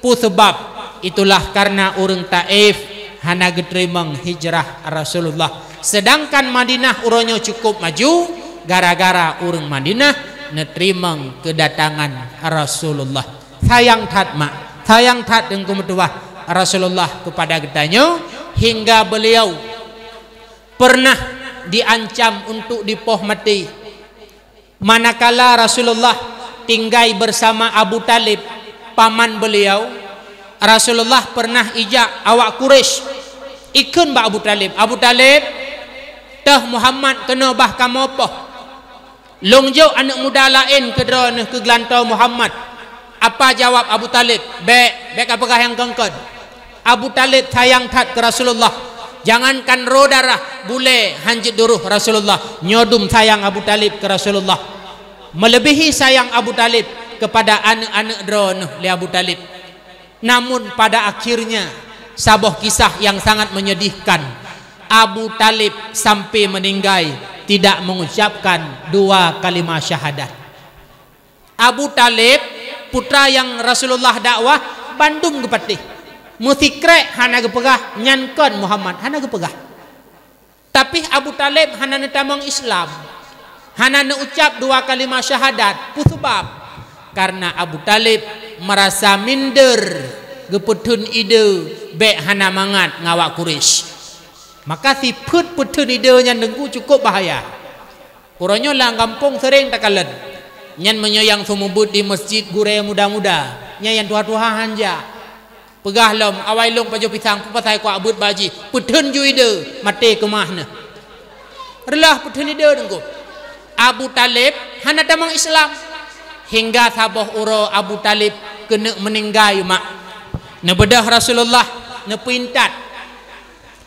Peue sabab? Itulah karena ureuëng Taif hana geuteurimong hijrah Rasulullah. Sedangkan Madinah uroe nyoe cukup maju gara-gara ureuëng Madinah neuteurimong keudatangan Rasulullah. Sayang that mak, sayang that teungku meutuwah Rasulullah keupada geutanyoe hingga beuliau pernah diancam untuk dipoh maté. Manakala Rasulullah tinggai bersama Abu Talib, paman beuliau, Rasulullah pernah ijak awak Quraisy ikheun bak Abu Talib, "Abu Talib, toh Muhammad keunoe bah kamoe poh. Lôn jok aneuëk muda laén keu droeneuh keu geulantoe Muhammad." Apa jawab Abu Talib? "Bék, bék kapeugah nyang kon-kon." Abu Talib sayang that keu Rasulullah. Jangankan rô darah, bulée han jeuet duroh Rasulullah. Nyoe dum sayang Abu Talib keu Rasulullah. Meuleubèhi sayang Abu Talib keupada aneuëk-aneuëk droeneuh lé Abu Talib. Namun pada akhirnya, saboh kisah yang sangat menyedihkan. Abu Talib sampai meninggai tidak mengucapkan dua kalimah syahadat. Abu Talib, putra nyang Rasulullah dakwah, bandum geupatéh. Meusikrek hana geupeugah, "Nyan kon Muhammad," hana geupeugah. Tapi Abu Talib hana neutamong Islam, hana neuucap dua kalimah syahadat. Peue sabab? Karena Abu Talib merasa minder, geupeutheun ide bék hana mangat ngon awak Quraisy. Maka sifeuet peutheun ide nyan teungku cukup bahaya. Uroe nyoe lam gampông seuréng takalon. Nyan meunyoe nyang seumeubeuet di meuseujid gurée muda-muda, nyan nyang tuha-tuha han jak. Peugah lom, "Awai lôn pajoh pisang, peue pasai kujak beuet bak jih?" Peutheun ju ide, maté keumah neuh. Reuloh peutheun ide teungku. Abu Talib hana tamong Islam. Hingga saboh uroe Abu Talib keuneuk meuninggai mak. Neubeudôh Rasulullah neupeuintat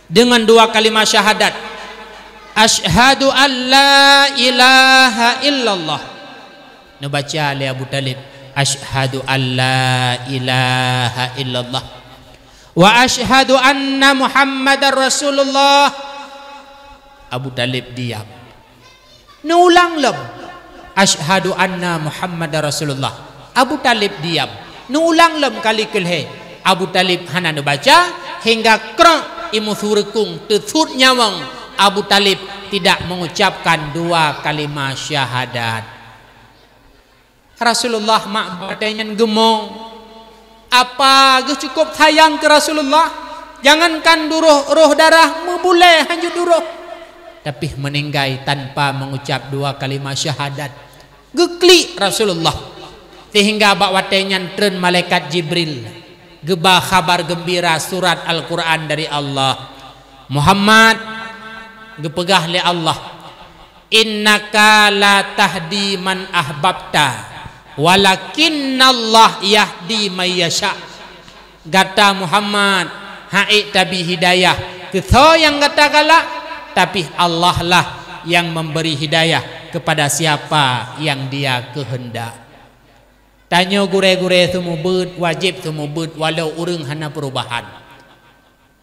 deungon dua kalimah syahadat, "Asyhadu an la ilaha illallah." Neubaca lé Abu Talib, "Asyhadu an la ilaha illallah. Wa asyhadu anna Muhammadar Rasulullah." Abu Talib diam. Neuulang lom, "Asyhadu anna Muhammadar Rasulullah." Abu Thalib diam. Neuulang lom kali keulhée. Abu Thalib hana neubaca, hingga krok imu sureukung teusut nyawöng. Abu Thalib tidak mengucapkan dua kalimah syahadat. Rasulullah mak bak watée nyan geumong. Apa geuh cukup sayang keu Rasulullah, jangankan duroh, roh darah meubulée hanjeuet duroh, tapi meuninggai tanpa mengucap dua kalimah syahadat. Geuklik Rasulullah, sehingga bak watée nyan treun malaikat Jibril geuba khabar geumbira surat Al-Quran dari Allah. Muhammad, geupeugah lé Allah, "Innaka la tahdi man ahbabta, walakinnallah yahdi may yasha." Gata Muhammad hana ék tabi hidayah keu soe nyang gata galak, tapi Allah lah nyang memberi hidayah kepada siapa yang Dia kehendak. Tanyoe gurée-gurée seumeubeuet wajéb seumeubeuet walau ureuëng hana peurubahan.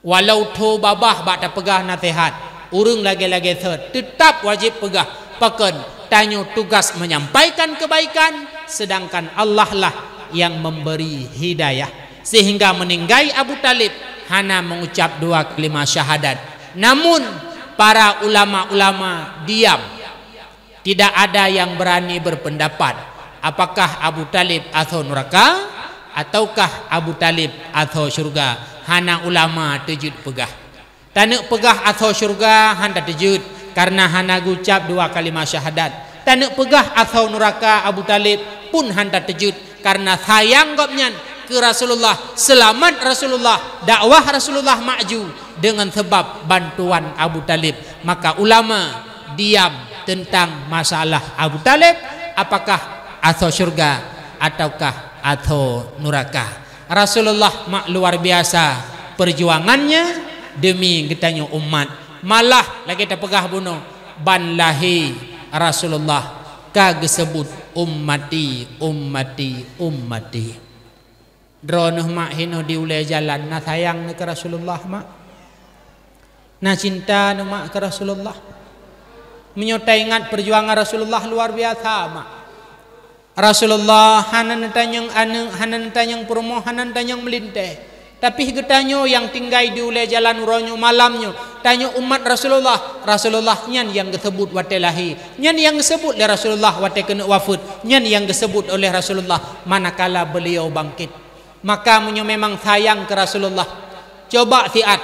Walau tho babah bak tapeugah naseuhat, ureuëng lagée-lagée sot, teutab wajéb peugah, pakon tanyoe tugas menyampaikan kebaikan, sedangkan Allah lah yang memberi hidayah. Sehingga meuninggai Abu Thalib hana mengucap dua kalimah syahadat. Namun, para ulama-ulama diam. Tidak ada yang berani berpendapat, apakah Abu Thalib asoe nuraka, ataukah Abu Thalib asoe syurga. Hana ulama teujeuet peugah. Taneuk peugah asoe syurga hana teujeuet, karena hana geucab dua kalimah syahadat. Taneuk peugah asoe nuraka Abu Thalib pun hana teujeuet, karena sayang gobnyan keu Rasulullah, seulamat Rasulullah, dakwah Rasulullah maju dengan sebab bantuan Abu Thalib. Maka ulama diam tentang masalah Abu Thalib, apakah asoe syurga ataukah asoe nuraka. Rasulullah mak luar biasa perjuangannya demi geutanyoe umat. Malah lagée tapeugah bunoe, ban lahé Rasulullah ka geuseubut, "Ummati, ummati, ummati." Droeneuh mak hinoe di ulée jalan na sayang neuh keu Rasulullah mak? Na cinta neuh mak keu Rasulullah? Meunyoe taingat perjuangan Rasulullah luar biasa mak. Rasulullah hana neutanyong aneuëk, hana neutanyong peurumoh, hana neutanyong meulintée. Tapi geutanyoe nyang tinggai di ulée jalan uroe nyoe malam nyoe, tanyoe umat Rasulullah, Rasulullah nyan nyang geuseubut watée lahé, nyan nyang geuseubut lé Rasulullah watée keuneuk wafeuet, nyan nyang geuseubut oleh Rasulullah manakala beuliau bangkét. Maka meunyoe memang sayang keu Rasulullah, coba siat,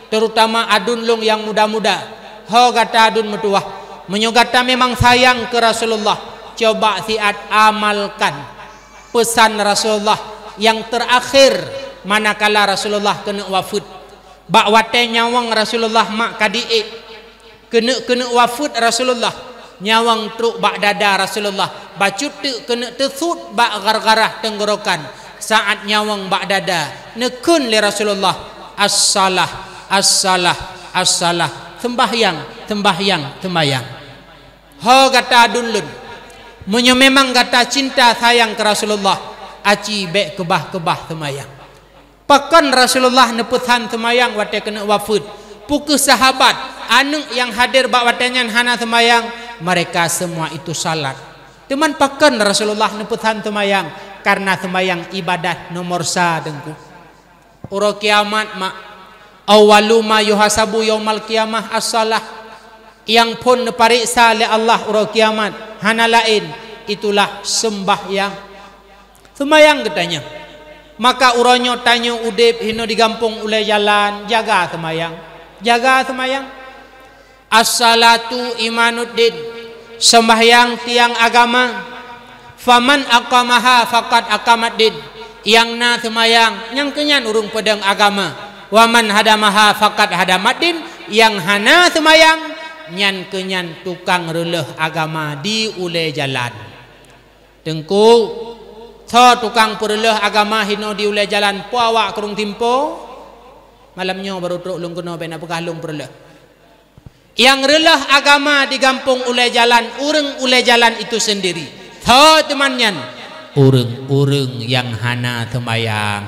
terutama aduen lôn nyang muda-muda, ho gata aduen meutuwah, meunyoe gata memang sayang keu Rasulullah, coba siat amalkan peusan Rasulullah nyang teurakhir manakala Rasulullah keuneuk wafeuet. Bak watée nyawöng Rasulullah mak ka diék, keuneuk-keuneuk wafeuet Rasulullah, nyawöng trok bak dada Rasulullah, bacut teuk keuneuk teusut bak gargarah teunggorokan. Saat nyawöng bak dada, neukheun lé Rasulullah, "As-salah, as-salah, as-salah." Seumbahyang, seumbahyang, seumbahyang. Ho gata aduen lôn, meunyoe memang gata cinta sayang keu Rasulullah, aci bék keubah-keubah seumbahyang. Pakon Rasulullah neupeusan seumayang watée keuneuk wafeuet? Peu kheueh sahabat, aneuëk nyang hadir bak watée nyan hana seumayang? Mereka semua itu salat. Teuma pakon Rasulullah neupeusan seumayang? Karena seumayang ibadah nomor sa Teungku. Uroe kiamat mak, awwalu ma yuhasabu yaumal qiyamah as-salah. Nyang phon neupareksa lé Allah uroe kiamat hana laén, itulah seumbahyang. Seumayang geutanyoe. Maka uroe nyoe tanyoe udeb hinoe di gampông ulée jalan, jaga seumayang. Jaga seumayang. As-salatu imaduddin. Seumbahyang tiang agama. Faman aqamaha faqad aqamaddin. Nyang na seumayang, nyang keu nyan ureuëng peudong agama. Waman hadamaha faqad hadamaddin. Nyang hana seumayang, nyan keu nyan tukang reuleuh agama di ulée jalan. Teungku, soe tukang peureuleuh agama hinoe di ulée jalan po awak krueng Timpo? Malam nyoe barô trok lôn keunoe bék na peugah lôn peureuleuh. Nyang reuleuh agama di gampông ulée jalan, ureuëng ulée jalan itu sendiri. Soe teuma nyan? Ureuëng-ureuëng nyang hana seumayang.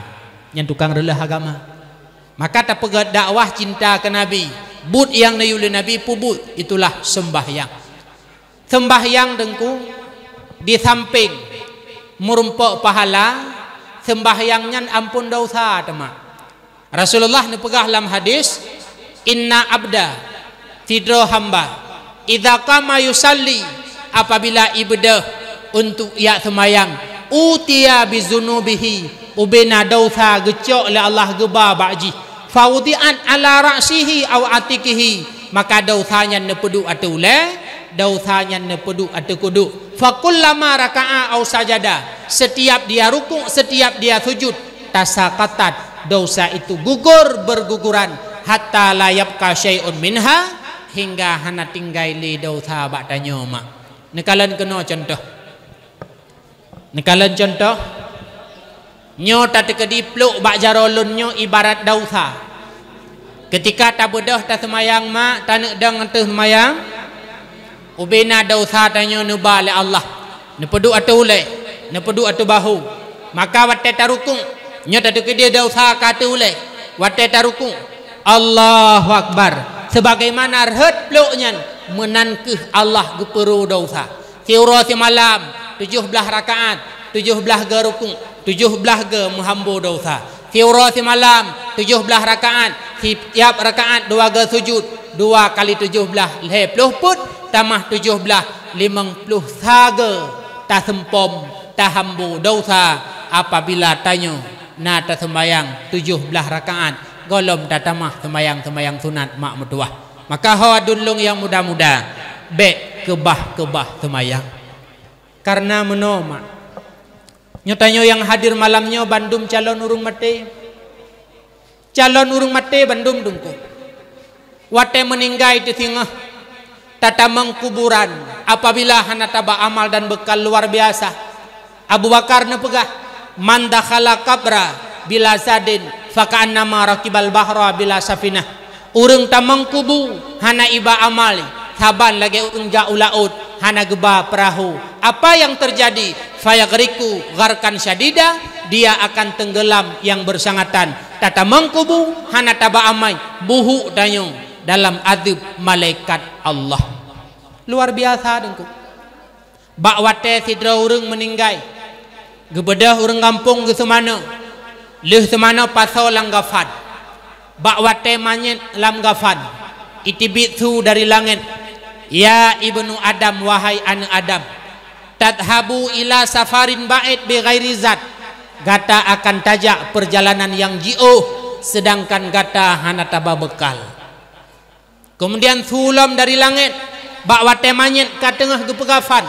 Nyan tukang reuleuh agama. Maka tapeugét dakwah cinta keu Nabi. Buet nyang neuyue lé Nabi peubuet, itulah seumbahyang. Seumbahyang Teungku, di sampéng meurumpok pahala, seumbahyang nyan ampôn desya teuma. Rasulullah neupeugah lam hadis, "Inna abda, sidroe hamba, idza qama yusalli, apabila ibeudôh untuk jak seumayang, utiya bizunubihi, ubena desya geucok lé Allah geuba bak jih, fawudi'at ala ra'sihi aw atiqihi, maka desya nyan neupeuduek ateueh ulée, desya nyan neupeuduek ateueh kuduk. Fakullama raka'a aw sajada, setiap dia rukuk, setiap dia sujud, tasaqatat, desya itu gugur berguguran, hatta la yabqa syai'un minha, hingga hana tinggai lé desya bak tanyoe mak." Neukalon keunoe cuntoh. Neukalon cuntoh. Nyoe tateukeudi pluek bak jaroe lôn nyoe ibarat desya. Keutika tabeudôh taseumayang mak, taneuk dong ateueh seumayang, ubena desya tanyoe neuba lé Allah. Neupeuduek ateueh ulée, neupeuduek ateueh bahu. Maka watée tarukuk, nyoe tateukeudi desya ka ateueh ulée. Watée tarukuk, Allahu Akbar. Sebagaimana rhot pluek nyan meunan kheueh Allah geupeuro desya. Siuroe simalam, tujoh blaih rakaat, tujoh blaih geu rukuk, tujoh blaih geu meuhambo desya. Siuroe simalam, tujoh blaih rakaat, sitiap rakaat dua geu sujud, dua kali tujoh blaih lhée ploh peuet, tamah tujoh blaih limong ploh sa geu taseumpom, tahambo desya apabila tanyoe na taseumayang tujoh blaih rakaat, gohlom tatamah seumayang-seumayang sunat mak meutuwah. Maka ho aduen lôn nyang muda-muda, bék keubah-keubah seumayang. Kareuna meunoe mak, nyoe tanyoe nyang hadir malam nyoe bandum calon ureuëng maté. Calon ureuëng maté bandum teungku. Watée meuninggai teuh singoh tatamong kuburan apabila hana taba amal dan beukal luar biasa. Abu Bakar neupeugah, "Man dakhala qabra bila zadin, faka'annama rakibal bahra bila safinah." Ureuëng tamong kubu hana iba amal, saban lagée ureuëng jak u laôt hana geuba peurahô. Apa yang terjadi? Fayaghriqu gharqan syadida, dia akan tenggelam yang bersangatan. Tatamong kubu hana taba amal, buhuk tanyoe dalam adeueb malaikat Allah. Luar biasa teungku. Bak watée sidroe ureuëng meuninggai, geubeudôh ureuëng gampông geuseumanoe, lheueh seumanoe pasoe lam gafan. Bak watée manyét lam gafan, iteubiet su dari langét, "Ya ibnu Adam, wahai aneuëk Adam, tadhabu ila safarin ba'id bighairi zad, gata akan tajak peurjalanan nyang jiôh, seudangkan gata hana taba beukal." Keumudian su lom dari langét, bak watée manyét ka teungoh geupeugafan,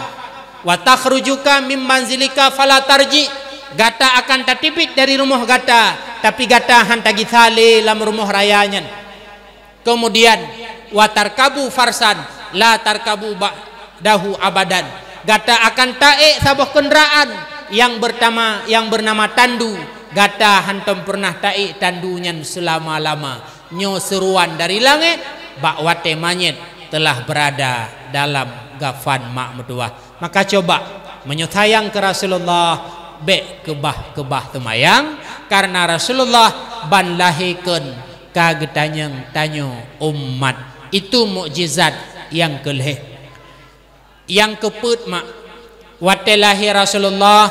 "Wa takhrujuka mim manzilika fala tarji, gata akan tateubiet dari rumoh gata, tapi gata hán tagisa lé lam rumoh raya nyan." Keumudian, "Wa tarkabu farsan la tarkabu ba'dahu abadan, gata akan taék saboh keundaraan nyang beurtama, nyang beunama tandu, gata hántom peureunah taék tandu nyan seulama-lama." Nyoe seuruan dari langét, bak watée manyét teulah beurada dalam gafan mak meutuwah. Maka coba, meunyoe sayang keu Rasulullah, bék keubah-keubah seumayang, kareuna Rasulullah ban lahé kheun ka geutanyong tanyoe umat. Itu mukjizat nyang keu lhée. Nyang keupeuet mak, watée lahé Rasulullah,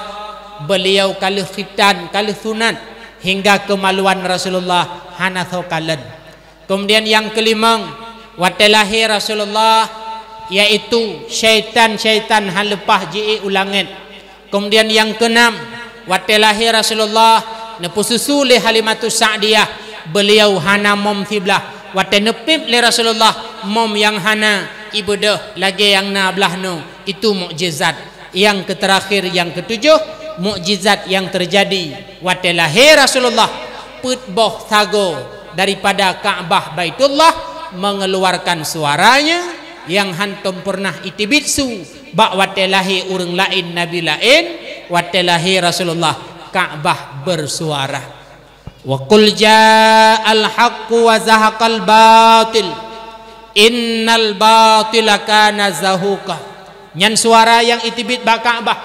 beuliau ka lheueh khitan, ka lheueh sunat, hingga keumaluan Rasulullah hana soe kalon. Keumudian nyang keulimong, watée lahé Rasulullah, yaitu syaitan-syaitan hana leupah jiék u langét. Keumudian nyang keunam, watée lahé Rasulullah, neupeususu lé Halimatus Sa'diyah, beuliau hana mom siblah. Watée neupiep lé Rasulullah, mom nyang hana ibeudôh lagée nyang na blaih nyoe, itu mukjizat. Nyang keuteurakhier, nyang keutujoh, mukjizat nyang teujadi watée lahé Rasulullah, peuet boh sagoe daripada Ka'bah Baitullah mengeluarkan suaranya nyang hántom peureunah iteubiet su bak watée lahé ureuëng laén, nabi laén, watée lahé Rasulullah, Ka'bah bersuara. "Wa qul ja'al haqqu wa zahaqal batil, innal batila kana zahuqa." Nyan suara nyang iteubiet bak Ka'bah.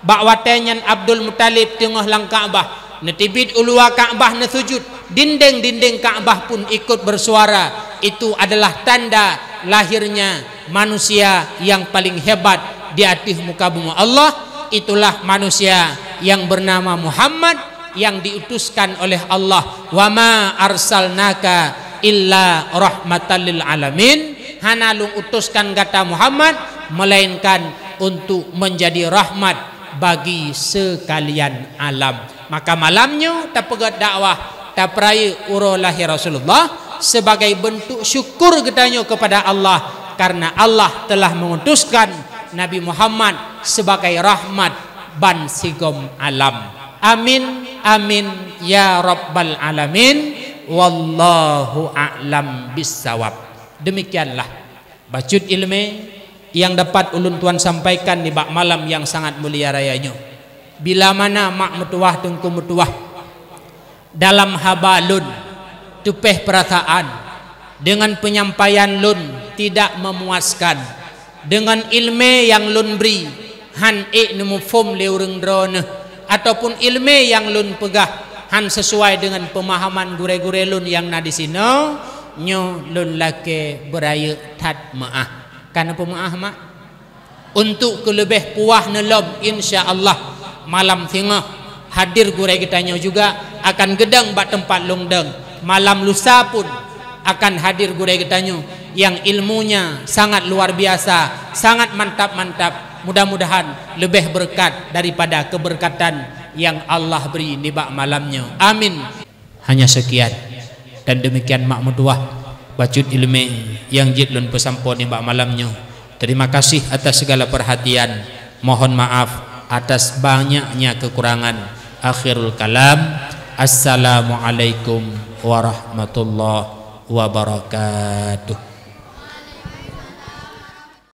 Bak watée nyan Abdul Muthalib teungoh lam Ka'bah, neuteubiet u luwa Ka'bah neusujud, dinding-dinding Ka'bah pun ikut bersuara. Itu adalah tanda lahirnya manusia nyang paling hebat di ateueh muka bumoe Allah, Itulah manusia yang bernama Muhammad yang diutuskan oleh Allah. "Wa ma arsalnaka illa rahmatan lil alamin." Hana lôn utuskan gata Muhammad melainkan untuk menjadi rahmat bagi sekalian alam. Maka malam nyoe tapeugét dakwah, tapeurayeuk uroe lahé Rasulullah sebagai bentuk syukur geutanyoe kepada Allah karena Allah telah mengutuskan Nabi Muhammad sebagai rahmat ban sigom alam. Amin, amin, ya rabbal alamin. Wallahu a'lam bissawab. Demikianlah bacut ilmé nyang dapat ulôn tuan sampaikan nibak malam nyang sangat mulia raya nyoe. Bila mana mak meutuwah teungku meutuwah dalam haba lôn teupeh peurasaan, deungon penyampaian lôn tidak memuaskan, deungon ilmé nyang lôn bri han ék neumuphom lé ureuëng droeneueh, ataupun ilmé nyang lôn peugah han sesuai deungon peumahaman gurée-gurée lôn nyang na disinoe, nyoe lôn lakée beurayeuk that meuáh. Ka neupeumeuáh, mak? Untuk keuleubeh puwah neulom, insya Allah, malam singoh hadir gurée geutanyoe juga akan geudong bak teumpat lôn dong. Malam lusa pun akan hadir gurée geutanyoe nyang ilmunya sangat luar biasa, sangat mantap-mantap. Mudah-mudahan leubeh beureukat daripada keubeureukat nyang Allah bri nibak malam nyoe. Amin. Hanya sekian. Dan demikian mak meutuwah bacut ilmé nyang jeuet lôn peusampoe nibak malam nyoe. Terima kasih atas segala perhatian. Mohon maaf atas banyaknya kekurangan. Akhirul kalam. Assalamualaikum warahmatullahi wabarakatuh.